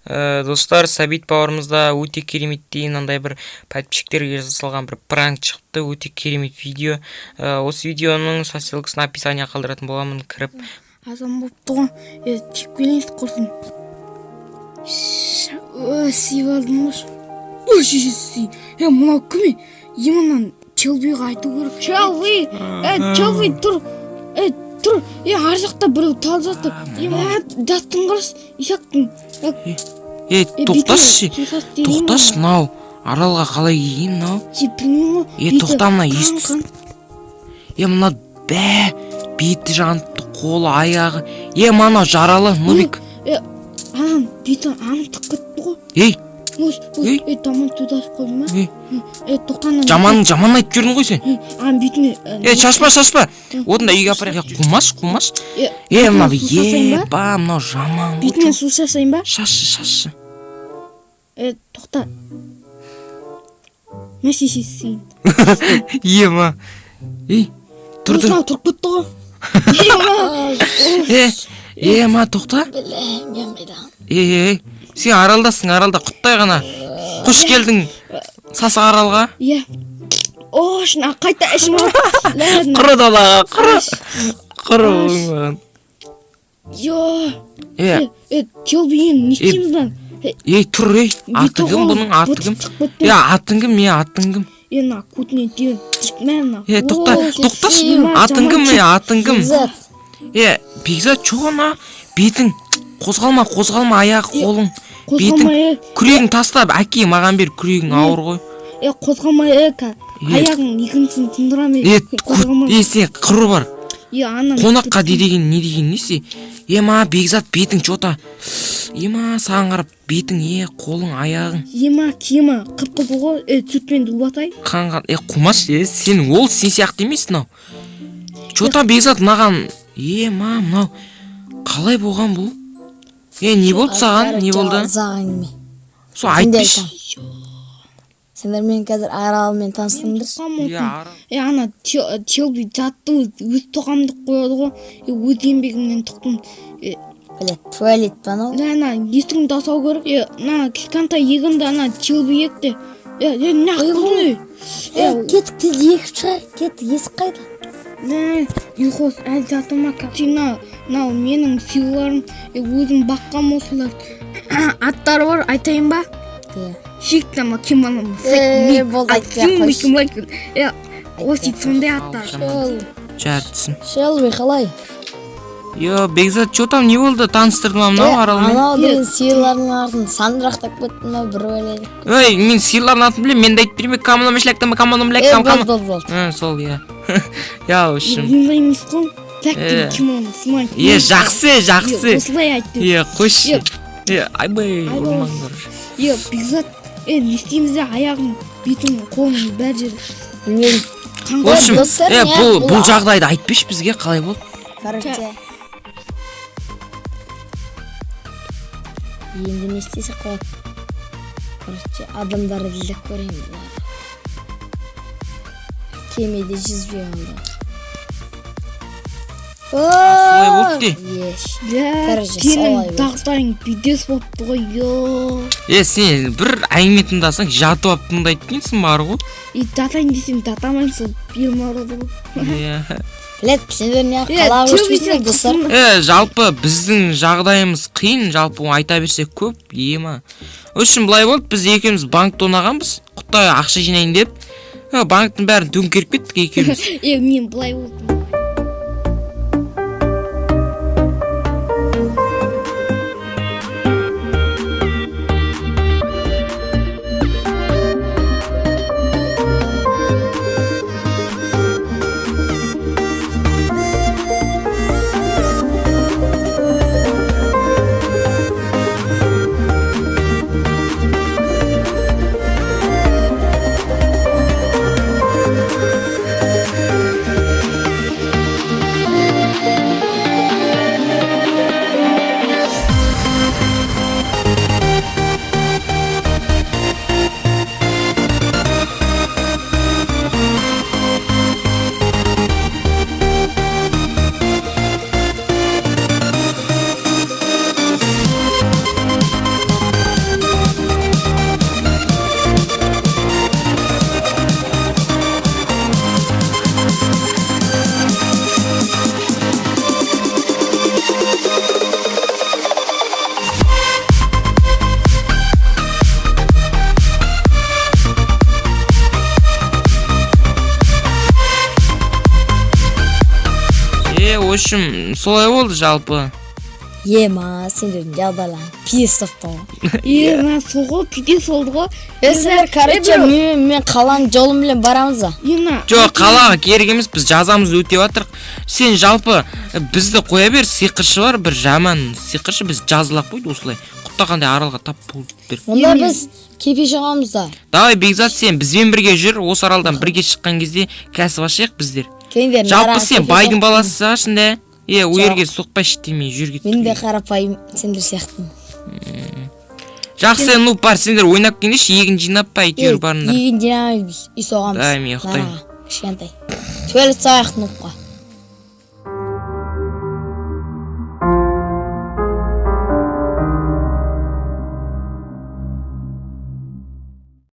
Достар, Сәбит бауырымызда өте кереметтей мынандай бір подписчиктерге жасалған бір пранк шықты, өте керемет видео. Осы видеоның ссылкасын описание қалдыратын боламын, кіріп Азан болыпты ғой. Е, тиіп келейінші құрсын. Сүйіп алдым ғой. Ой, шешесі. Е, мынау кім? Е, мынаны Челбиға айту керек. Челби! Е, Челби, тұр. Е, тұр. Е, ар жақта біреу талып жатыр. Е, мына жаттың қарасы, Исақтың. Е, тоқташы, тоқташы, мынау Аралға қалай келген мынау? Е, білмеймін ғой. Е, Беті тоқта, мына қан, ес- қан. Е, мына бә, беті жаныпты, қолы, аяғы. Е, мынау жаралы, Нубик. Е, ананың беті анықтап кетті ғой. Ей, Ой, ой, Ей. е, жаман сөз қойды ма? ей, Е, тоқта, ана жаман жаман айтып жүрдің ғой сен. Ананың бетіне Е, шашпа, шашпа. Одан да үйге апарайық. Е, қумашы, қумашы. Е, Е, мынау, бетіне су шашайын е, ба? ба, мынау жаман ғой. Бетіне су шашайын ба? Шашшы, шашшы. Е, тоқта. Мә, шешесі. Е, ма. Ей, тұр, тұр. Осынау тұрып кетті ғой. Е, ма. Е, е, ма, тоқта. Біле, мен қайдан? Е, е, е, сен Аралдасың, Аралда, құттай ғана. Қош келдің, сасық Аралға. Иә. О, шына қайта ішім ауырды. Ладно. Құры далаға, құры. Құры оңбаған. Йо. Е, Е, Челби, енді не істейміз lan? Е, ей, тұр, ей. Аты беті кім қолы бұның, аты быт кім? шығып кетті. Е, атың кім, е, атың кім? Е, мына көтіне тиген. Мә, мына. Е, тоқта, О, тоқташы. ема, Атың кім, жаман е, атың кім? Бекзат. Е, Бекзат, чо ана? Бетің қозғалма, қозғалма, аяқ, қолың. Бетің, Қозғалма, е. күрегің тастап, әке, маған бер, күрегің ауыр ғой. Е, қозғалма, е, ка. Е. Аяғың екіншісін сындырамын, Е, е. Қозғалма. е, сен құры бар. Е, ана. Қонаққа не деген, не деген несі? Е, ма, Бекзат, бетің чота. Е, ма, саған қарап, бетің, е, қолың, аяғың. Ема, киема, қып-қызыл ғой. Е, сүтпен дуатай. Қан, қан, е, қумашы, е, сен ол сен сияқты емес мынау. Чота, Бекзат, мынаған, е, ма, мынау қалай болған бұл? Е, не болды саған? Не болды? Ұзақ әңгіме. Сол айтпайшы. Сендер мені қазір Аралмен таныстырыңдаршы. Е, Арал. Е, ана Челби жатты, өз тоқамды қояды ғой. Е, өз еңбегімнен тоқтым. Е, Біле, туалет па анау? ана есігін жасау керек. Е, мына кішкентай егінді ана Челби екті. Е, е, не қылдың, е? Е, кеттік, тез егіп шығайық. Кеттік, есік қайда? Не, ұйқы әлі жатыр ма? Мынау, мынау менің сыйларым, е, өзім баққан осылар. Аттары бар, айтайын ба? Иә. Шектама киманым. Е, болды, айтпай ақ қойшы. Е, осы сондай аттар. Жартысын. Шелби қалай? Йо, Бекзат, чё там, не болды? Таныстырды ма мынау Аралмен? Анау деген сиырлардың артын сандырақтап кетті ма, бір ойлайды. Ей, мен сиырлардың атын білемін, мен де айтып берейін бе? Каманом шлактама, каманом Е, ләк, кам, болды, кам. болды, болды. Сол, иә. Я, в общем. Ондай емес қой. Е. Так, киманым, сымай. Е, жақсы, жақсы. Осылай айтты. Е, қойшы. Е. Е, айбай, Айбай. ұрмаңдар. Е, Бекзат, е, не істейміз де, аяғым, бетім, қолым бәр жері. Білмедім. Қан В общем, достар, е, не, бұл бұл бұл а- жағдайды айтпайшы бізге, қалай болды? Короче. Енді не істесек болады? Короче, адамдарды іздеп көрейін бұлар. Кемеде жүзбей қалды. Солай болды де. Еш. Бля, Короче, сенің солай болды. жағдайың пидес болыпты ғой, ё. Е, сен бір әңгіме тыңдасаң, жатып алып тыңдайды екенсің бар ғой. И жатайын десем жата алмаймын, сол белім ауырады ғой. Е. Білет, сендер не Е, қалаға Челби, көшпейсіңдер, сен достар? қысылма. Е, жалпы біздің жағдайымыз қиын, жалпы оны айта берсек көп, ема. В общем, былай болды, біз екеуміз банк тонағанбыз, құттай ақша жинайын деп. Е, банктың бәрін төңкеріп кеттік екеуміз. Е, мен былай болдым. В общем, солай болды жалпы. Ема, сендердің жағдайларың пиздец болып ғой. Е, мына сол ғой, пиздец болды ғой. Е, сендер, короче, мен қаланың жолымен барамыз да. Е, мына Жоқ, қалаға керек емес, біз жазамыз, өтеп жатырық. Сен жалпы бізді қоя бер, сиқыршы бар, бір жаман сиқыршы, біз жазалап қойды осылай. Құтта қандай аралға тап болып бер. Онда біз кепе шығамыз да. Давай, Бекзат, сен бізбен бірге жүр, осы аралдан бірге шыққан кезде кәсіп ашайық біздер. Келіңдер. Жалпы Нараға сен кепе байдың шығайық. баласы шығарсың да. Е, ол Жоқ. жерге соқпай ештеме, жүр, кеттік. Мен де қарапайым сендер сияқтымын. Жақсы, ну бар, сендер ойнап келіңдерші, егін жинап па, әйтеуір барыңдар. Егін жинамаймыз, үй соғамыз. Давай, мен ұйықтаймын. Нараға, кішкентай. Туалет салайық нупқа.